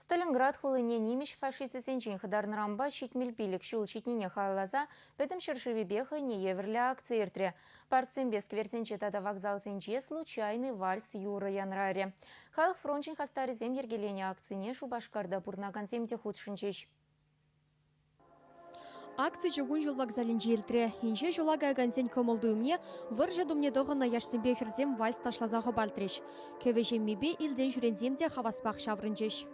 Сталинград хулине нимӗҫ фашисчӗсенчен хӑтарнӑранпа 75 ҫул ҫитнине халалласа пӗтӗм ҫӗршывӗпе хӑйне евӗрлӗ акци иртрӗ. Парксемпе скверсенче тата вокзалсенче «Случайный вальс» юрӑ янрарӗ. Халӑх фрончӗн хастарӗсем йӗркеленӗ акцине Шупашкарта пурӑнакансем те хутшӑнчӗҫ. Акци чукун ҫул вокзалӗнче иртрӗ. Инҫе ҫула каякансен кӑмӑл-туйӑмне вӑрҫӑ тумне тӑхӑннӑ яшсемпе хӗрсем вальс ташласа хӑпартрӗҫ. Кӗвӗ ҫеммипе иртен-ҫӳренсем те хаваспах ҫаврӑнчӗҫ.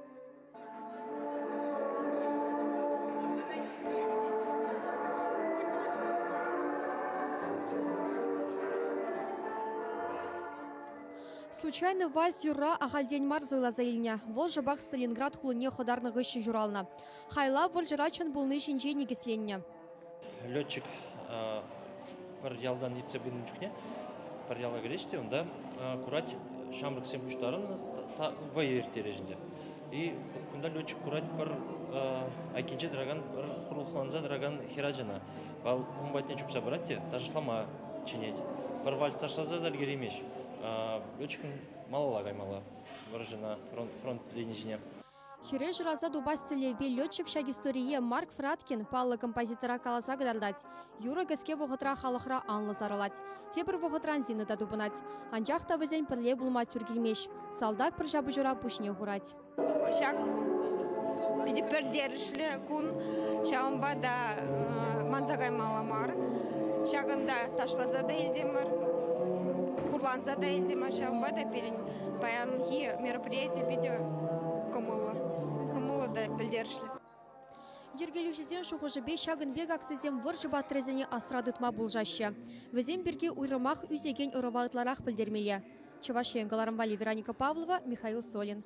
Случайный вальс юрра ахальтен мар суйласа илнӗ. Вӑл шӑпах Сталинград хулине хӑтарнӑ хыҫҫӑн ҫуралнӑ. Хайлав вӑрҫӑра чӑн пулни ҫинче никӗсленнӗ. Летчик пӗр ялтан иртсе пынӑ чухне пӗр яла кӗрет те унта курать ҫамрӑксем пуҫтарӑннӑ вӑйӑ ирттереҫ ӗнтӗ. И кунта летчик курать пӗр айккинче тӑракан пӗр хурлӑхланса тӑракан хӗрачана. Вӑл ун патне чупса пырать те ташлама чӗнет. Пӗр вальс ташласа та ӗлкӗреймест. Летчикӑн малалла каймалла вӑрҫӑна фронт лини ҫине. Хӗре шыраса тупас тӗллевпе летчик ҫак историе Марк Фраткин паллӑ композитора каласа кӑтартать. Юрӑ кӗске вӑхӑтра халӑхра анлӑ сарӑлать. Тепӗр вӑхӑтран Зина та тупӑнать. Анчах та вӗсен пӗрле пулма тӳр килмест. Салтак пӗр ҫапӑҫура пуҫне хурать. Ҫак питӗ пӗлтерӗшлӗ кун, ҫавӑнпа та манса каймалла мар. Ҫакӑнта ташласа та илтӗмӗр, хурланса та илтӗмӗр. Ҫавӑнпа та пирӗн Паянхи мероприяти питӗ кӑмӑллӑ, кӑмӑллӑ та пӗлтерӗшлӗ. Йӗркелӳҫӗсен шухӑшӗпе ҫакӑн пек акцисем вӑрҫӑ паттӑрӗсене асра тытма пулӑшаҫҫӗ. Вӗсем пирки уйрӑмах ӳсекен ӑрӑва ытларах пӗлтермелле. Чӑваш Ен кӑларӑм валли Вероника Павлова, Михаил Солин.